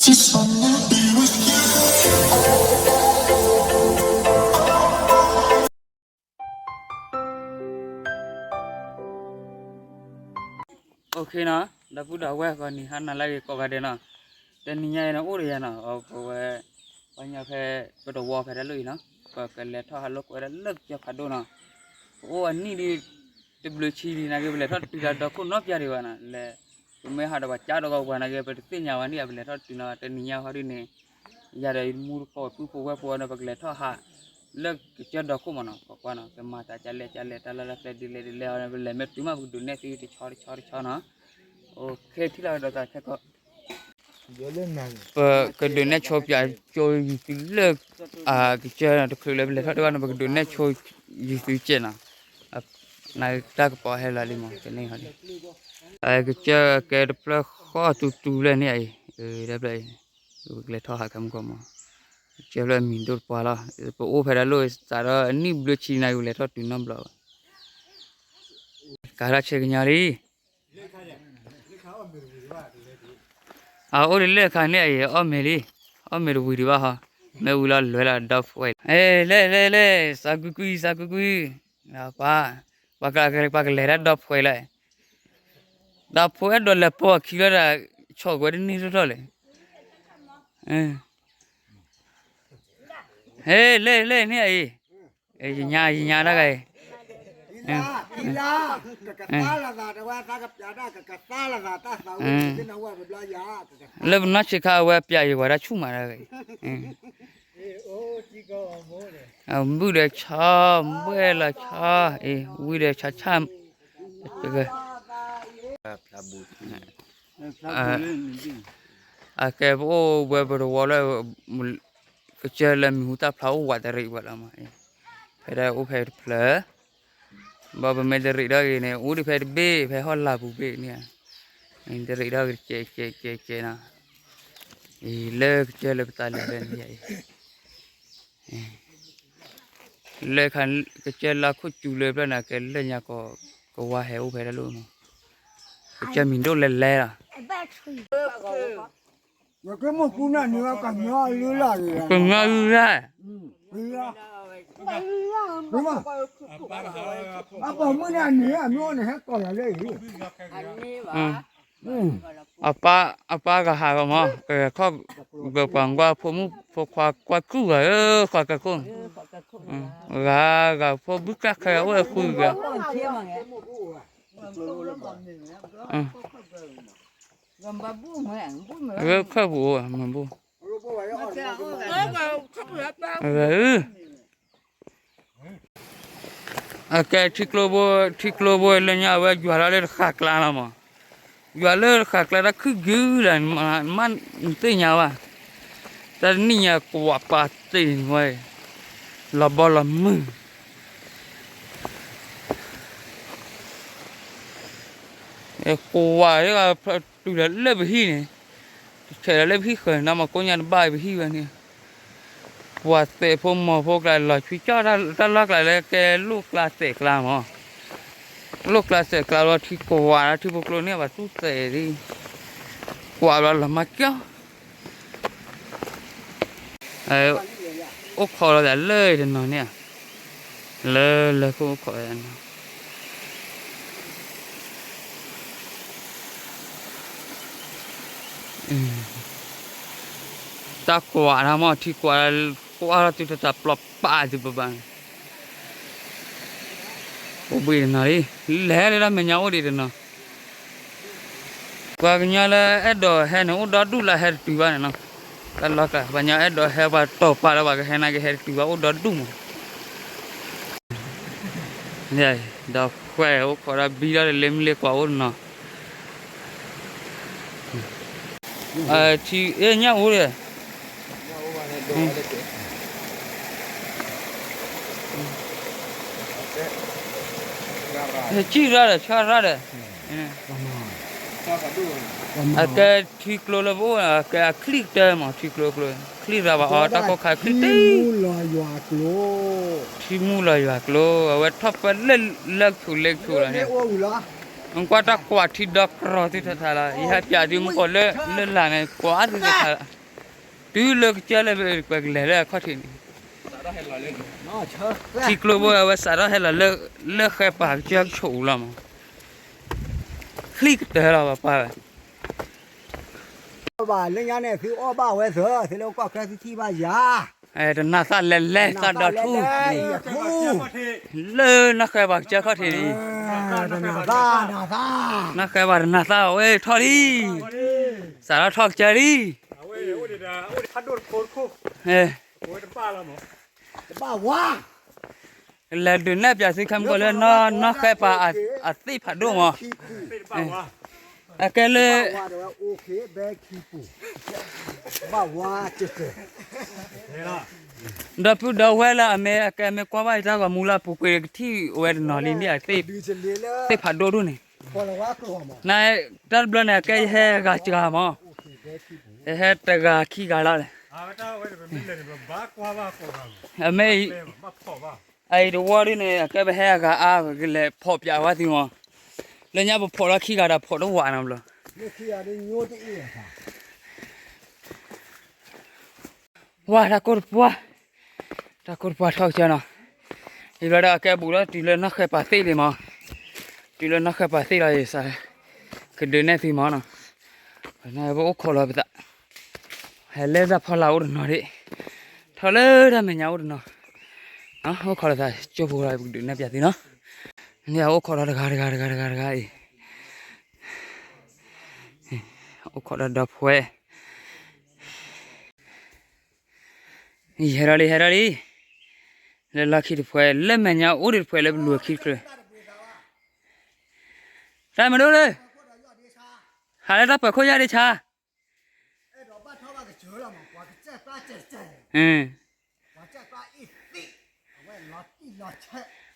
နီၤ, ဒီပုၢ်ဒီဝဲၢ် ဂီၤနံၤဟါနၤလၢအဂ့ၤကိးဂၤဒဲးနီၤ, တနံၤညါအံၤန့ၣ် အိၣ်ဒီးယၤနီၤ, ပဝဲ ပှၤညီဖဲ ပတဝီဖဲတၢ်လီၢ်အံၤနီၤ, ပကလဲၤထီၣ်ဟးလိာ်ကွဲဒၣ်လၢကစၢၢ်ဖးဒိၣ်နီၤ, ပအိၣ်အနံၣ်ဒ် တဘျုးဆံဒံးနာ်က့ ပလဲၤထီၣ်တုၤတၢ်ဒီခိၣ်နီတပျၢ်ဒံးဘၣ်နီၤ, လဲၤ ပမ့ၢ်ဟးဒီးပှၤကၠီဒီးကီးပှၤနာ်က့ ပတသ့ၣ်ညါဘၣ်န့ၣ် ပလဲၤထီၣ်တုၤနီၤ, တနံၤညါဟီဒ်န့ၣ် ယၤဒီးမူတကိးပုၢ်ဖိဝဲၢ်ဖိအီၤန့ၣ် ပကလဲၤထီၣ်ဟး လၢကစၢၢ်ဒီခိၣ်မးနီၤ, ပကွၢ်နီၤ ကမၤသးကလဲၣ်ကလဲၣ် တၢ်လီၢ်လၢကျဲဒ်လဲၣ်ဒ်လဲၣ်အီၤန့ၣ် ပလဲၤမ့ၢ်တုၤမး ပကဒုးနဲၣ်သုတဆီတဆီတဆီနီၤ, အိၣ်ခဲထံၣ်လီၤဒီးသးခဲကီး ပကဒုးနဲၣ်ဆိပၠးကၠိယုၢ်သုလၢ ကစၢၢ်တချုးလၢ ပလဲၤထီၣ်တဘၣ်န့ၣ် ပကဒုးနဲၣ်ဆိယုၢ်သုကဲးနီၤ, နတၢ်ကပီၤဟဲလီၤလံမး ကန့ၢ်ဟီဒ် ကစၢၢ်ကဲတဖျၢၣ်ဃီတူတူလၢန့ၣ်အံၤ, တဖျၢၣ်အံၤ ပကလဲၤထီၣ်ဟးခဲမုၢ်ကီၢ်မး, ကစၢၢ်ဖျၢၣ်မံၤဒိၣ်တပှၢ်လီၤ, ပအိၣ်ဖဲဒၣ်လိၣ်စးဒီးအနံၣ်ဘျုးဆံနာ်က့ ပလဲၤထီၣ်တုၤနီတဘျီဘၣ်, ကၤထီၣ်ဆ့ကညီလံ အအိၣ်ဒ်လဲၣ်ခါန့ၣ်အံၤ အီၣ်မ့ၤလံ, အီၣ်မ့ၤတဝံၤဒံးဘၣ်ဟီ, မ့ၢ်ဝံၤလီၤလဲၤလီၤဒီဖှဲး, လဲၣ်လဲၣ်လဲၣ်လဲၣ် သးကွံကွံ သးကွံကွံ, ပှၤကလဲၤတၢ်ဒီဖှဲးလီၤ, ဒီဖှဲးအဲၣ်ဒိးလဲၤပိာ်အခံလီၤဒီး ဆီၣ်ကွဲတန့ၢ်ထီၣ်ထီၣ်လဲၣ်, ဟဲ လဲၣ်လဲၣ်န့ၣ်အံၤ, ယညါ ယညါတၢ်ဂၤအံၤ, လၢပနီၢ်ဆံးခါအဝဲပျးယံၤဝဲဒၣ်ဆူၣ်မးတၢ်ဂၤအံၤ, ဘုၣ်ဒီးဆီ ဘှဲၣ်လီၤဆီ, ဝံၤဒီးဆီဆၣ်, တဂၤ အကဲပအိၣ်ဝဲပတဝီလၢ ကစၢၢ်လၢမံၤဟူသၣ်ဖျါအိၣ်ဝးတရံးဝဲလီၤမး, ဖဲဒၣ်အိၣ်ဖဲတဖျၢၣ်, ဘၣ်ပမ့ၢ်တရံးဒီးဂ့ၤန့ၣ် အိၣ်ဒံးဖဲတဘ့ၣ် ဖဲဟီၣ်လာ်ပူၤဘ့ၣ်န့ၣ်, တရံးဒီးဂ့ၤကဲးကဲးကဲးကဲးနီၤ, လၢကစၢၢ်လၢပသးလဲၤဖဲန့ၣ်အံၤ လၢခါ ကစၢၢ်လၢခိၣ်စူၤလၢဖျၢၣ်န့ၣ် ကဲလၢညါကီး ကဝါဟဲအိၣ်ဖဲတၢ်လီၢ်မး, ကစၢၢ်မံၤဒိၣ်လဲၤလဲၤလီၤ, ကမီၤအုလၢ်, အပၢ်ကဟးဂီၤမး, ကဂဲၤခီၣ်, ဂဲၤပှၤကွၢ်ဖိမုၣ်ဖိခွါကွၢ်ကုၢ်ဂၤဧၢ, ဃီကဲခိၣ်, ဂၤဂၤဖိဘုၣ်ကျၢ်ခဲအိၣ်ဝဲဃုဂၤ, ဂဲၤခီၣ်ပူၤအိၣ်မးဘိ, ဂၤဧၢ အကဲထံကျိဘိ, ထံကျိဘိလၢညါအဝဲ ယွၤလီၤလၢတဃာ်ကျါလီၤမး, ယွၤလၢတဃာ်ကျါတၢ်ခုၣ်ဂုၤလီၤ, မ့ၢ်နသ့ၣ်ညါဘၣ်, တၢ်တနံၣ်ညါကွၢ်ပာ်သ့ၣ်န့ၣ်ဝဲ, လီၤဘီလီၤမုၢ် ကွၢ်တုၤဒီးလၢပဟံၣ်န့ၣ်, တဆဲးဒီးလၢပဟံၣ်ဃၢၤန့ၣ် မ့ၢ်ကိးညါတဘၣ်ပဟံၣ်ဝဲန့ၣ်, ပှၤသဲးဖိမီၤဖိကျါ လီၤဆွံကၠီၣ်တၢ်လီၢ်ကျါလၢကဲလိၣ်ကျါသဲးကျါမး, လိၣ်ကျါသဲးကျါလီၤထံကွၢ်လၢထံဖိကျိန့ၣ် ပှၤသူၣ်သဲးဒ်, ကွၢ်ဘျီလီၤမၤကၠီၣ် အိၣ်ခိးလီၤသးလၢတနီၤန့ၣ်, လၢလၢခိၣ်အိၣ်ခိးနီၤ, တၢ်ကွၢ်တၢ်မီၢ်ထံကွၢ်, ကွၢ်လီၤတုၤတၢ်ပျီပာ်တုၤပဘၣ်န့ၣ်, အိၣ်ဘှံးတနီၤလံ, လဲၤလၢတၢ်မဲာ်ညါအိၣ်ဒံးတနီၤ ပှၤကညီလၢအဲၣ်ဒိးဟဲန့ၣ် အိၣ်ဒီဒူၣ်လၢဟဲတတုၤဘၣ်န့ၣ်နီၤ, တၢ်လီၢ်ကျါ ပှၤကညီအဲၣ်ဒိးဟဲ ပှၤတီၤပာ်လၢပှၤကဟဲနာ်က့ ဟဲတတုၤဘၣ် အိၣ်ဒီဒူၣ်မး, ဒီးဃဲအိၣ်ခိးဒီးဘံဒီးလၢမုၢ်လ့ၣ်ကွၢ်အိၣ်တနီၤ, ထံညၣ်အိၣ်ဒီး ထံရၢ်ဒီး ဆၢရၢ်ဒီး, အကဲထံကျိလၢပအိၣ် အကဲအချံၣ်ကတၢၢ်မး ထံကျိကျိ, ချံၣ်ရၢ်ဘၣ်အီၤ တၢ်ကိၢ်ခါချံၣ်တံၢ်, ထံမူလီၤယွၤကျိ, အဝဲထီၣ်ပၢလၢလၢကဆူးလ့ကဆူးလီၤန့ၣ်, နကွၢ်တၢ်ကွၢ်ထံဒီကရီသုတထါလီၤ, ယဟဲပၠးသုမ့ၢ်ကီးလၢလၢ်လၢ်န့ၣ် ကွၢ်သုတထါလီၤ, တုၤလၢကစၢၢ်လၢပကလဲၤလၢအခီၣ်ထံးန့ၣ်, ထံကျိဘိအဝဲစးထီၣ်ဟဲလီၤလၢဃဲပၤကစၢၢ်ကဆိးအူလီၤမး, ချံၣ်ကတၢၢ်လီၤပှၤပှၢ်ဝဲ ဘၣ်လၢညါန့ၣ် သုအီၣ်ဘၣ်ဝဲသၢ, သုလၢကီၢ်ချၢသုထံၣ်ဘၣ်ယၤ, တနၤသၣ်လဲၤလဲၤသၣ်ဒီထူ, လၢနီၢ်ဃဲပၤကစၢၢ်ခီၣ်ထံးန့ၣ်, နီၢ်ဃဲပၤတနၤသၣ်ဝဲထီၣ်လံ, စးထီၣ်ထီၣ်ကစၢၢ်လံ, လဲၤဒုးနဲၣ်ပၠးသုခဲမုၢ်ကီၢ်လၢနီၢ်ဃဲပၤအသ့ၣ်ဖးဒိၣ်မး, အကဲလၢ ဒီပုၢ်ဒီဝဲၢ်လၢအမ့ၢ်အကဲမ့ၢ်ကွၢ်ဘၣ်ယတၢ်ဂီၤမူလၢအပူၤကွံာ်ကထံၣ်ဝဲတနီၤလံမ့ၢ်အသ့ၣ်ဖးဒိၣ်ဒိၣ်န့ၣ်, နတၢ်တဘျီန့ၣ် အကဲယဟဲဂၤစှၤမး, ယဟဲတဂၤခံဂၤလီၤ, အမ့ၢ် အအံၤတဝီဒ်န့ၣ် အကဲပဟဲအဂၤအါ ကလဲၤဖီၣ်ပၠးဝဲသုမး, လၢညါပဖီၣ်လီၤခံဂၤဒီးဖီၣ်တဝးနီတဘျီ ဝါ တၢ်ကိၢ်တပှၢ်, တၢ်ကိၢ်တပှၢ်ထီၣ်ကစၢၢ်နီၤ, ယဘျီဒီးအကဲဘူးဒီးတုၤလၢနီၢ်ဃဲပၤသ့ၣ်လံမး, တုၤလၢနီၢ်ဃဲပၤသ့ၣ်လီၤ ယစး ကဒုးနဲၣ်သုမးနီၤ, ပအိၣ်ခိးလီၤပသး, ဟဲလၢတၢ်ဖီလာ်အိၣ်တနီၤဒၣ်, ထီၣ်လၢတၢ်မဲာ်ညါအိၣ်တနီၤ, အိၣ်ခိးလီၤသးကၠိဖိလီၤ ပကဒုးနဲၣ်ပၠးသုနီၤ, န့ၣ်အိၣ်ခိးဒီးတဂၤတဂၤတဂၤတဂၤတဂၤအံၤ အိၣ်ခိးဒီးဒီဖှဲ, ယဟဲထီၣ်လံ ဟဲထီၣ်လံ, လၢလီၢ်ခံတဖှဲ လၢမဲာ်ညါအိၣ်ဒံးတဖှဲလၢပလူၤအခံတချုး, တၢ်မဒိၣ်လၢ, ဟးလၢတၢ်ပၢၤခိၣ်ယၢ်ဒ့ဆါ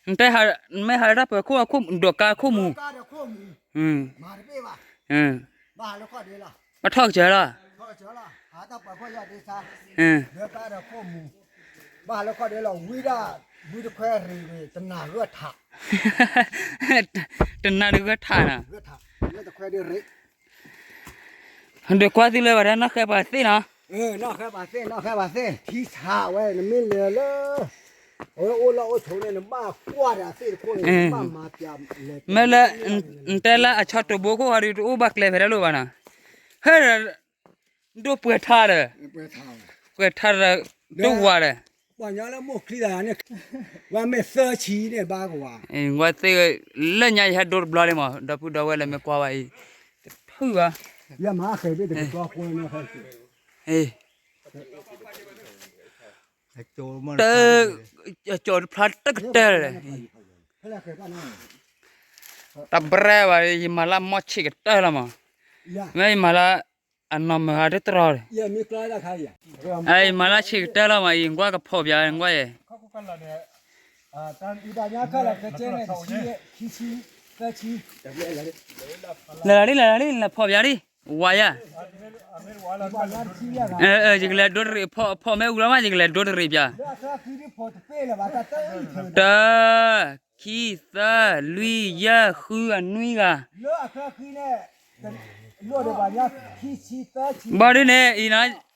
နတဲ မ့ၢ်ဟးလၢတၢ်ပၢၤခိၣ်အခိၣ် ဒိးကါခိၣ်မူ, ဘၣ်ထီၣ်ကစၢၢ်လီၤ, ဘၣ်ဟးလၢခိၣ်ဒ့လီၤ, ဘၣ်ဟးလၢခိၣ်ဒ့လီၤ ဝံဒၣ်, ဝံတခွဲရ့ၣ် တနၤဂၢၢ်ထး, တနၤဒုးဂၢၢ်ထးနီၤ, တခွဲဒၣ်ရ့ၣ် ဒုးကွၢ်သုလၢဘၣ်ဒီးနီၢ်ဃဲပၤသ့ၣ်နီၤ, နီၢ်ဃဲပၤသ့ၣ် နီၢ်ဃဲပၤသ့ၣ် ထံဆးဝဲ နမ့ၢ်လဲၤလၢ, အဝဲအိၣ်လီၢ်အိၣ်ဆိးန့ၣ် နဘၣ်ကွၢ်ဒီးအသ့ၣ်တခိၣ်န့ၣ် နဘၣ်မၤပၠးလဲၤ, မ့ၢ်လၢ, နတဲလၢအဆီတိၤဘိခိၣ်ဟီဒုးတအိၣ်ဘၣ်ကျဲဖဲဒၣ်လိၣ်ဘၣ်နီၤ, ဟဲ, ဒိၣ်ပှဲၤထါဒီး, ပှဲၤထါဒီး, တဝးဒီး ပှၤညီလၢမိၢ်ချံသးန့ၣ်, ဝဲမ့ၢ်သၢဆံန့ၣ်ဘၣ်ကဝၤ, ဝဲသ့ၣ်, လၢညါယဟဲဒိတဘျီလံမး ဒီပုၢ်ဒီဝဲၢ်လၢမ့ၢ်ကွၢ်ဘၣ်အံၤ, တဖုဘၣ်, ယမၤဃဲၤဘ့ၣ်တကတီၢ်ဃိန့ၣ်, တ, ကၠီၤတဖျါတကတၢၢ်လဲၣ်, တဘျဲဘၣ် ယမၤလၢမီၢ်ဆံးကတၢၢ်လီၤမး, မ့ၢ်ယမၤလၢ, အနီၢ်မုာ်ဟးတတြီဒီး, ယမၤလၢဆံးကတၢၢ်လီၤမး အံၤကွၢ်ကဖီၣ်ပၠးကွၢ်ယဲၢ် လဲၤလီၤလံ လဲၤလီၤလံ လဲၤဖီၣ်ပၠးလံ, ဝါယၤ, ယကလဲၤဒိတရ့ၣ်ဖီၣ် ဖီၣ်မ့ၢ်အူလီၤမး ယကလဲၤဒိတရ့ၣ်ပၠး, တၢ, ခံ, သၢ, လွံၢ်, ယဲၢ်, ဃု, အနွံဂၤ, ဘၣ်ဒ်န့ၣ်အံၤ, အံၤဘျီ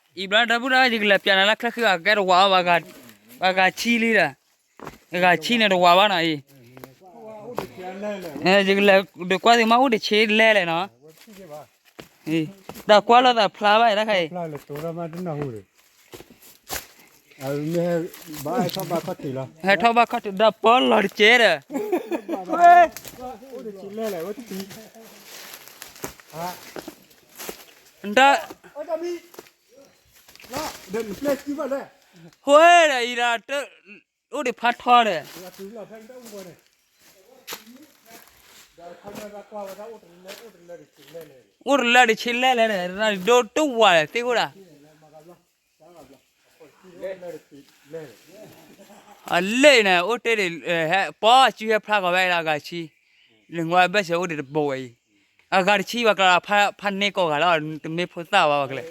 ဒီပုၢ်ဒီဝဲၢ် ယကလဲၤပၠးနၤလၢချၢဃံအကဲတဝးအီၤ, ပှၤဂၤဆံလံဒီး, ပှၤဂၤဆံန့ၣ်တဝးဘၣ်နီၤအံၤ, ယကလဲၤဒုးကွၢ်သုမး အိၣ်တဆ့လဲၣ်လဲၣ်နီၤ, တၢ်ကွၢ်လိာ်သးဖျါဘၣ်တခါအံၤ ဟဲထီၣ်ဘၣ်ခီၣ်ထံးဒီးပီလီၤတကဲဒီး, တၢ်, ဃိဒီးအံၤဒီး, အိၣ်ဒံးဖးထီဒီး, အိၣ်တလၢတဆ့လဲၣ်လဲၣ်ဒီး ဒိတဝးဒီးသ့ၣ်အိၣ်ဒၣ် အလၢန့ၣ် အိၣ်တ့ၢ်ဒံး, ပီစုဟဲဖျါကီးဝဲဒၣ်အဂၤဆံ, လၢငွါဘၢၣ်စၢၤအိၣ်ဒံးတဘိဝဲအံၤ, အဂၤတဆံဘၣ်ကျါ ဖးန့ၢ်ကိးဂၤလီၤ တမ့ၢ်ဖိသၣ်ဘၣ်ဘၣ်ကျဲ,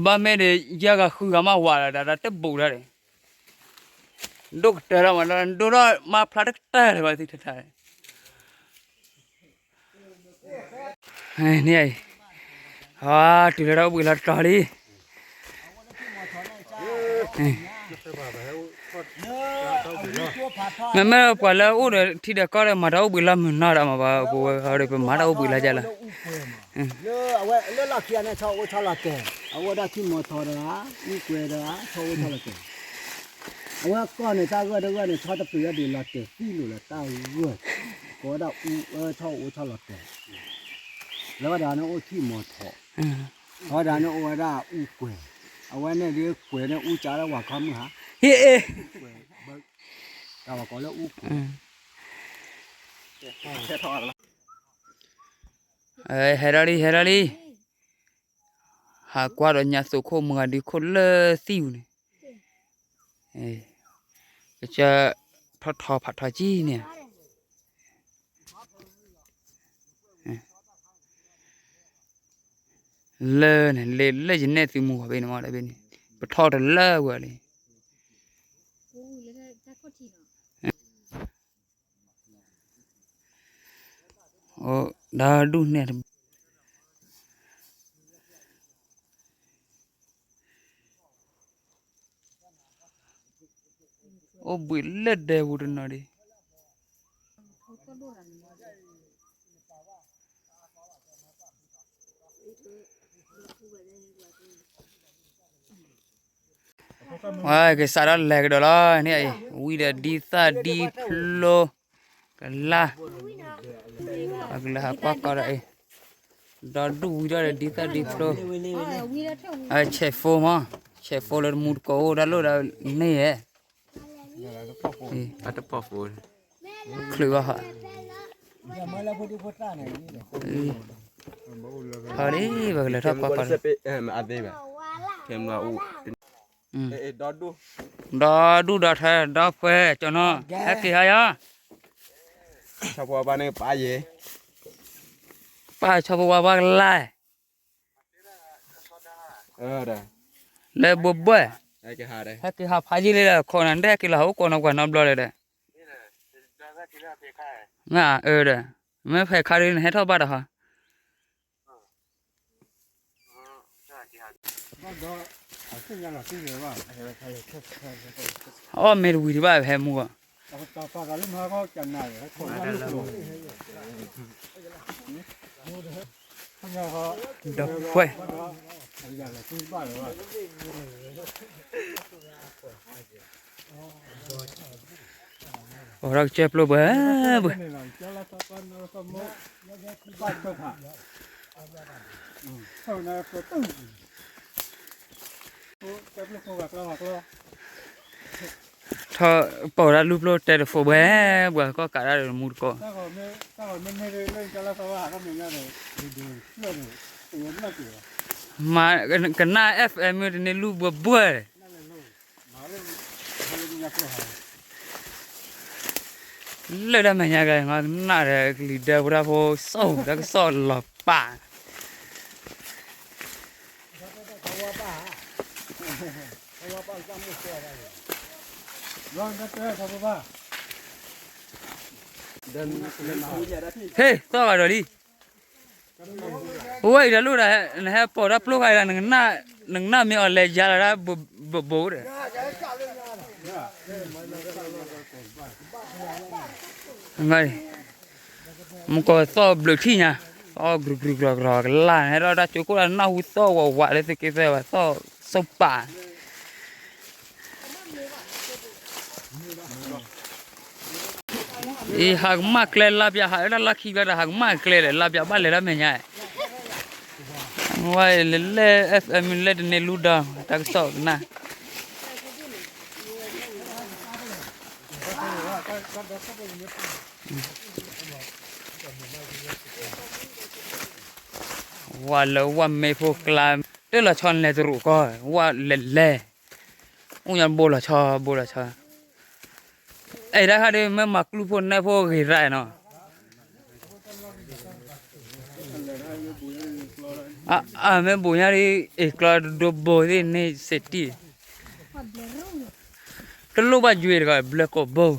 ဘၣ်မ့ၢ်ဒီး ယဲၢ်ဂၤဃုဂၤမးဝးလီၤ တၢ်တဘိတၢ်ဒီး, ဒိၣ်ကတၢၢ်လီၤမး ဒိၣ်ထီၣ်မးဖျါတကတၢၢ်လၢၤဘၣ်သုထၢထၢၣ်, န့ၣ်အံၤ, အတုၤလၢတၢ်အိၣ်ဘှံးလီၤတတီၤလံ. မ့မ့ၢ်ပှၤလၢအအိၣ်ဒီးထံဒီးကီၢ်ဒီး မၤတၢ်အိၣ်ဘှံးလီၤမုၢ်နီၤဒီး မ့ၢ်ပှၤဝဲဃီဒီး ပမၤတၢ်အိၣ်ဘှံးလီၤကလီၤ. လၢအဝဲလၢလီၢ်ခံဂၤန့ၣ် ဆီအိၣ်ဆီလီၤတဲာ်, အအိၣ်ဒီးထံမီၤထီၣ်တဂၤ, အူကွဲၤတဂၤ, ဆီအိၣ်ဆီလီၤတဲာ်. အဝဲကီၢ်န့ၣ် တၢ်ဂၢၢ်တဂၢၢ်န့ၣ် ဆီတပျံၤအီၤဒံးလီၤတဲာ်သံလိာ်လၢတၢ်ဂၢၢ်, ကိးဝဲဒၣ်အူအၢ ဆီအိၣ်ဆီလီၤတဲာ်. လၢဝဲဒၣ်န့ၣ်အိၣ်ထံမီၤထီၣ်, အဝဲဒၣ်န့ၣ်အိၣ်ဝဲဒၣ်အူကွဲၤ, အဝဲန့ၣ်ဒ်ကွဲၤန့ၣ်အူကၢ်လၢဝၤခီမုၢ်ဟါ, ဟ့ၣ်, တၢ်ဝၤကိးလၢအူကွဲၤ. ဟဲထီၣ်လံ ဟဲထီၣ်လံ, ဟးကွၢ်ဒီးညါသိးခိၣ်မုၢ်ဂၤဒုးခိၣ်လၢသံၣ်ပူၤန့ၣ်, ကစၢ်ထီၣ်ထီဖးထီကံန့ၣ်, လၢန့ၣ် လၢယနဲၣ်သုမူဂီၤဘ့ၣ်န့ၣ်မ့ၢ်ဒ်ဘ့ၣ်န့ၣ်, ပထီၣ်တလၢဝဲလံ. အိၣ်ဒၣ်ဒူၣ်န့ၣ်, အိၣ်ဘှံးလၢဒဲပူၤတနီၤဒံး. ဝဲကစးထီၣ်လဲၤကဒီးလီၤန့ၣ်အံၤ, ဝံၤဒီးဒ်သၣ်ဒ်ဖျိကလါ, အကလဲၤဟးကွၢ်ကီးဒီးအံၤ, ဒီဒူၣ်ဝံၤဒီးဒ်သၣ်ဒ်ဖျိ, ဆဲးဖိမး, ဆဲးဖိလၢတမူတကိးအိၣ်ဒၣ်လိၣ်ဒီးန့ၣ်ဧါ. ချုးဘၣ်ဟး, ဟးလံ ပကလဲၤထီၣ်ကွၢ်ကွၢ်လီၤ. ဒီဒူၣ်ဒီထၢဒီဖှဲကၠီနီၤ ဟဲက့ၤဟးယၤ, ဆီဖိဝါဘၣ်န့ၣ်ပာ်ယဲ, ပာ်ဆီဖိဝါဘၣ်ကလါ, လၢဘိဘွဲၣ်, ဟဲက့ၤဟးဖးယံာ်လံဒီး ခိးနၤဒဲက့ၤလီၤ ဟးအိၣ်ကိးနီၢ်ပှၤနီတဘျီလံဒီး, မ့ၢ်အၢဒီး, မ့ၢ်ဖဲခါဒ်နဟဲထီၣ်ဘၣ်ဒီးဟီ အီၣ်မ့ၢ်တဝံၤဒံးဘၣ် ဟဲမူဂီၢ်, ဒီးဖှဲ, အိၣ်ဒီးကစၢၢ်ပျိဘှဲဘှဲ, ထီၣ်ပိာ်ဒၣ်လူပျိတဲတဖိး ဘှဲဘှဲကီၢ်ကးဒၣ်ဒီးမူတကိး, မ့ၢ်ကနၣ် FM တန့ၢ်လူပှဲၤဘှဲ, လၢတၢ်မဲာ်ညါကလဲၤ နၢ်ဒီးကလံၤဒၢဖိတၢ်ဖိ စိၣ်တၢ်ကစီၣ်လီၤပာ် ဟ့ၣ် သီၣ်ဂၤဒီးလံ, အဝဲအံၤတၢ်လိၣ်ဒီး နဟဲပိာ်တၢ်ပျိဂၤအံၤဒီး နကနၣ်မ့ၢ်အီၤလဲၤယါလီၤတၢ်ဘိဘိဒီး မူကီၢ်သီၣ်ဘျုးထံၣ်ညါ, သီၣ်ကြူးကြူးကြူးကြူးကလၢ်န့ၣ်ဒီး တၢ်ကၠိခိၣ်ဒီးနၢ်ဟူသီၣ်ဝးဝးလၢသုးက့သၢဘၣ် သီၣ်စိပာ် အံၤဟးကမၣ်ကျဲလါပျၢ် ဟးလၢတၢ်လီၢ်ခံကျါဒီး ဟးကမၣ်ကျဲဒီး လါပျၢ်ဘၣ်လဲၤတၢ်မဲာ်ညါ, ဝဲလဲၤလဲၤ FM လဲၤတန့ၢ်လူဒီး တၢ်ကစီၣ်ကနၣ် ဝဲလၢဝဲမ့ၢ်ဖိကျါ တၢ်လီၤဆီလဲၤတရူးကီၢ် ဝဲလဲၤလဲၤ အိၣ်ညါဘိလီၤဆီ ဘိလီၤဆီ အဲၣ်ဒၣ်ခါဒီး မ့ၢ်မၤကျူၢ်ဖိနဲၣ်ဖိဂ့ၤရၣ်နီၤ, အမ့ၢ်ဘိးညါဒီး အ့ၣ်ကျီဒိဘိသ့ၣ်န့ၣ် စတံၢ် တလိၣ်ဘၣ်ယွၤတဂၤ ဘျၢကိာ်ဘိ ဟး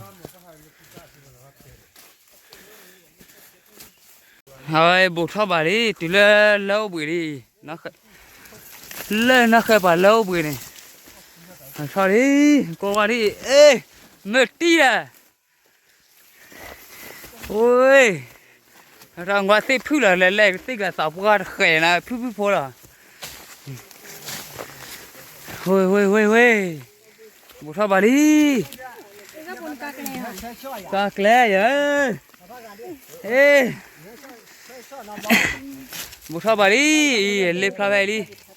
အဝဲဘူးထီၣ်ဘၣ်လံ တုၤလၢလၢအိၣ်ဘှံးလံ, လၢနီၢ်ဃဲပှၤလၢအိၣ်ဘှံးန့ၣ်, ထီၣ်လံ, ကိးဝါဒံး, အ့, မ့ၢ်တံၢ်ဒၣ်, ဝ့ၢ်, တၢ်ငါသ့ၣ်ဖုၣ်လီၤလဲၤလဲၤသ့ၣ်ကသးပှၢ်တဃဲးနၤ ဖုၣ်ဖုၣ်ဖိလီၤ, ဝ့ၢ်ဝ့ၢ်ဝ့ၢ်ဝ့ၢ်, ဘူးထီၣ်ဘၣ်လံ, ကကျဲယဲ, အ့ ဘူးထီၣ်ဘၣ်လံ, အံၤ လ့ဖျါဖဲအံၤလံ